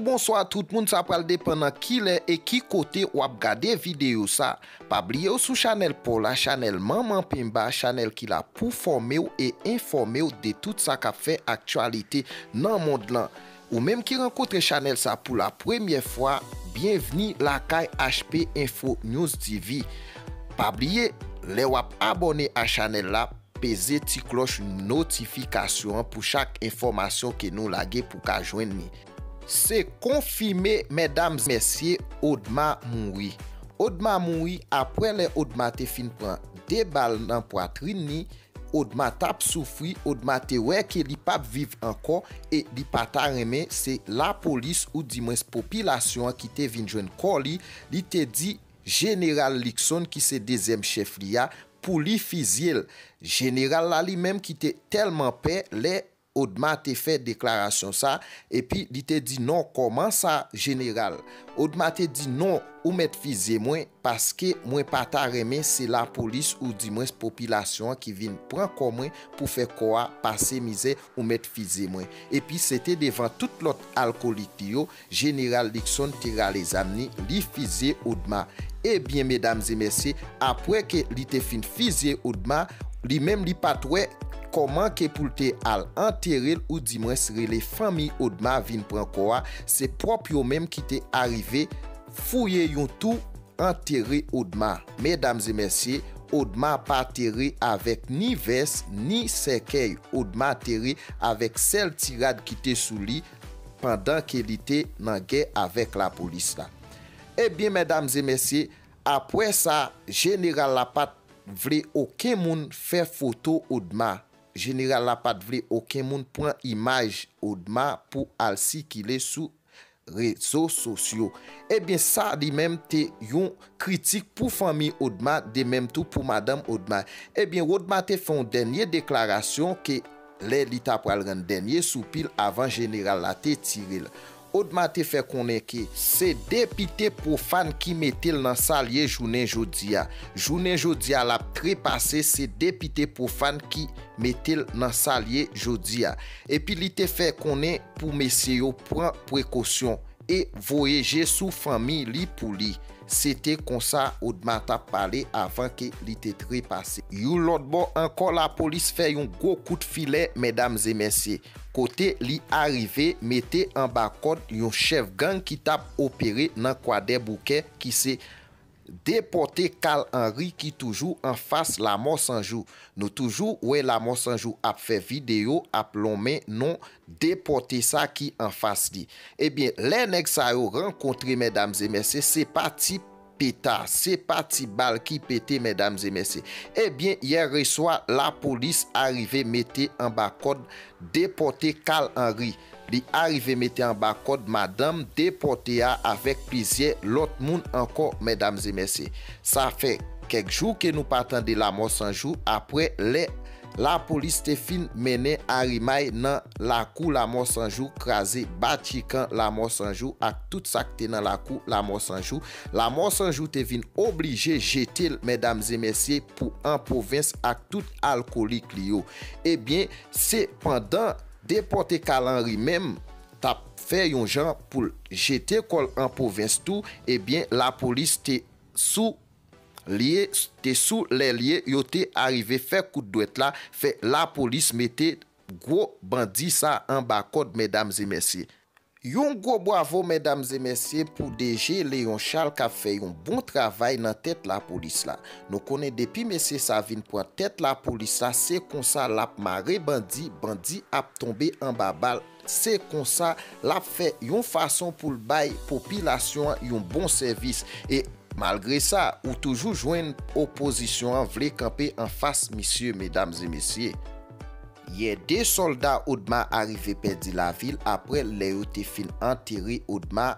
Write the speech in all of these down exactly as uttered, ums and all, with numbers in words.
Bonswa tout moun, sa pral depann nan kilè e ki kote w ap gade videyo sa. Pa bliye w sou chanèl pa w la, chanèl Manman Penba, chanèl ki la pou fòme w e enfòme w de tout sa k ap fè aktyalite nan mond lan. Ou menm ki rankontre chanèl sa pou la premyè fwa, byenvni lakay H P Info News T V. Pa bliye, lè w ap abòne a chanèl la, peze ti klòch notifikasyon an pou chak enfòmasyon ke nou lage pou ka jwenn li. Se konfime, medam, mesye, Odma mouri. Odma mouri apre lè Odma te fin pran de bal nan pwatrin li. Odma t ap soufri, Odma te wè ke li p ap viv ankò e li pa ta renmen se lapolis oudimwens popilasyon an ki te vin jwenn kò li. Li te di Jeneral Luckson ki se dezyèm chèf li a pou li fizye l. Jeneral la li menm ki te tèlman pè lè Odma te fè deklarasyon sa, epi li te di, "Non, kòman sa, Jeneral?" Odma te di, "Non, ou mèt fizye mwen, paske mwen pa ta renmen se lapolis oudimwens popilasyon an ki vin pran kò mwen pou fè kò a pase mizè, ou mèt fizye mwen." Epi se te devan tout lòt alkolik li yo, Jeneral Luckson te rale zam li, li fizye Odma. Ebyen, medam e mesye, apre ke li te fin fizye Odma, li menm li pa t wè kòman ke pou l te al antere l, oudimwens rele fanmi Odma vin pran kò a. Se pwòp yo menm ki te arive fouye yon twou antere Odma. Medam e mesye, Odma pa tere avèk ni vès, ni sèkèy. Odma tere avèk sèl ti rad ki te sou li pandan ke li te nan gè avèk lapolis la. Ebyen, medam e mesye, apre sa, jeneral la pa t vle okenn moun fè foto Odma. Jeneral la pa t vle okenn moun pran imaj Odma pou al sikile sou rezo sosyo. Ebyen, sa li menm te yon kritik pou fanmi Odma, de menm tou pou madanm Odma. Ebyen, Odma te fè yon dènye deklarasyon ke lè li ta pral rann dènye soupi l avan jeneral la te tire l. Odma te fè konnen ke se depite pwofàn ki mete l nan sa l ye jounen jodi a. Jounen jodi a, l ap trepase, se depite pwofàn ki mete l nan sa l ye jodi a. Epi li te fè konnen pou mesye yo pran prekosyon e voye je sou fanmi li pou li. Se te konsa Odma t ap pale avan ke li te trepase. Yon lòt bò ankò, lapolis fè yon gwo kout filè, medam e mesye, kote li arive mete anba kòd yon chèf gang ki t ap opere nan Kwadèboukè, ki se Depòte Carl Henry ki toujou anfas Lamò San Jou. Nou toujou wè Lamò San Jou ap fè videyo, ap lonmen non depòte sa ki anfas li. Ebyen, lè nèg sa yo rankontre, medam e mesye, se pa ti peta, se pa ti bal ki pete, medam e mesye. Ebyen, yè reswa, lapolis arive mete anba kòd depòte Carl Henry. Li arive mete anba kòd madanm depòte a avèk plizyè lòt moun ankò, medam e mesye. Sa fè kèk jou ke nou pa tande Lamò San Jou apre lè lapolis te fin mennen arimay nan lakou Lamò San Jou, kraze batchikan Lamò San Jou ak tout sa k te nan lakou Lamò San Jou. Lamò San Jou te vin oblije jete l, medam e mesye, pou an pwovens ak tout alkolik li yo. Ebyen, se pandan depòte Carl Henry menm t ap fè yon jan pou l jete kò l an pwovens tou, ebyen, lapolis te sou lye, te sou lè lye, yo te arive fè kout dwèt la, fè lapolis mete gwo bandi sa anba kòd, medam e mesye. Yon gwo bwavo, medam e mesye, pou D G Léon Charles k ap fè yon bon travay nan tèt lapolis la. Nou konnen depi mesye sa vin pran tèt lapolis la, se konsa l ap mare bandi, bandi ap tonbe anba bal. Se konsa l ap fè yon fason pou l bay popilasyon an yon bon sèvis. E malgre sa, ou toujou jwenn opozisyon an vle kanpe anfas misye, medam e mesye. Yè, de sòlda Odma arive pèdi lavi l apre lè yo te fin antere Odma.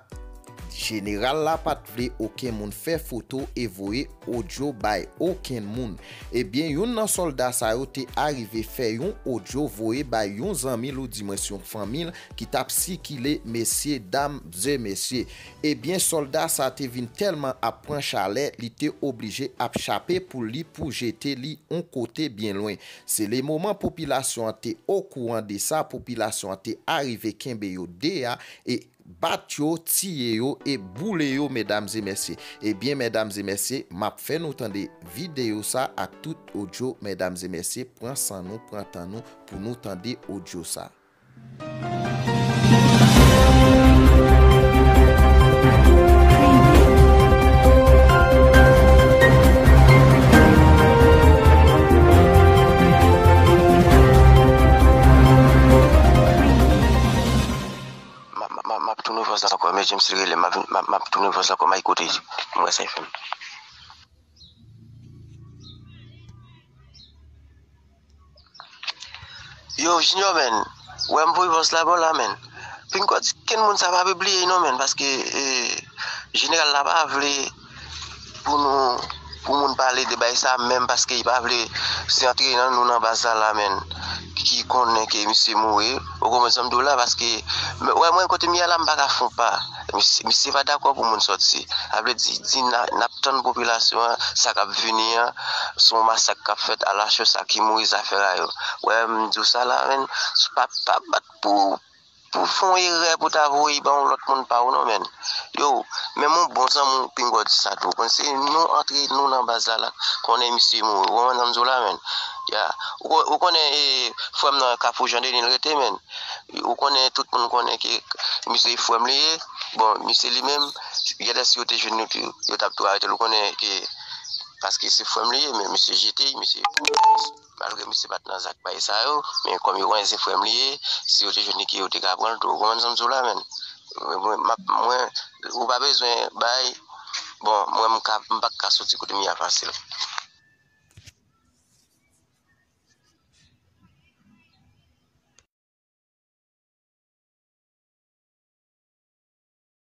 Jeneral la pa t vle okenn moun fè foto e voye odyo bay okenn moun. Ebyen, youn nan sòlda sa yo te arive fè yon odyo voye bay yon zanmi l, oudimwens yon fanmi l, ki t ap sikile, mesye, dam e mesye. Ebyen, sòlda sa te vin tèlman ap pran chalè, li te oblije ap chape poul li pou jete li yon kote byen lwen. Se le moman popilasyon an te okouran de sa, popilasyon an te arive kenbe yo de a, e Bat yo, tiye yo e boule yo, medam e mesye. Ebyen, medam e mesye, m ap fè nou tande videyo sa ak tout odyo, medam e mesye, pran san nou, pran tan nou pou nou tande odyo sa. M ap, m ap, m ap tounen vòs la ankò, men James li rele m, m ap, m ap, m ap tounen vòs la ankò, m al koute m wè sa l fè m. Yo, Junior, men, wè m voye vòs la ba w la, men. Pinga di kenn moun sa pa vle bliye non, men, paske, eh, jeneral la pa vle pou nou, pou moun pale de bagay sa, menm paske li pa vle se antre nan nou nan baz la, la, men, ki konnen ke misye mouri. Ou konprann sa m di w la, paske, men, wè, mwen, kote m ye a la, m pa ka fon pa. Misye, misye pa dakò pou moun sòti. Sa vle di, di n a, n ap tann popilasyon an, sa k ap vini an, se yon masak k ap fèt, alacho sa ki mouri, zafè a yo. Wè, m di w sa la, men, pa, pa bat pou pou fè yon erè pou ta voye ba yon lòt moun pa ou non, men. Yo, menm yon bon zanmi w, pinga w di sa tou. Konn se nou antre nou nan baz la, la, konnen misye mouri. Ou konprann sa m di w la, men. Ya. Ou, ou konnen, eh, frè m nan Kafou Jan Deni l rete, men. Ou konnen, tout moun konnen ke misye frè m li ye. Bon, misye li menm, genlè si yo te jwenn li tou, yo t ap tou arete l. Ou konnen ke, paske se frè m li ye, men misye jete, misye Malgre misye pa t nan zak bay sa yo, men kòm yo konnen se frè m li ye, si yo te jwenn li ke yo te ka pran l tou. Ou konprann sa m di w la, men? Mwen, mwen, m ap, mwen, ou pa bezwen bay. Bon, mwen, m ka, m pa t ka soti kote m ye a fasil.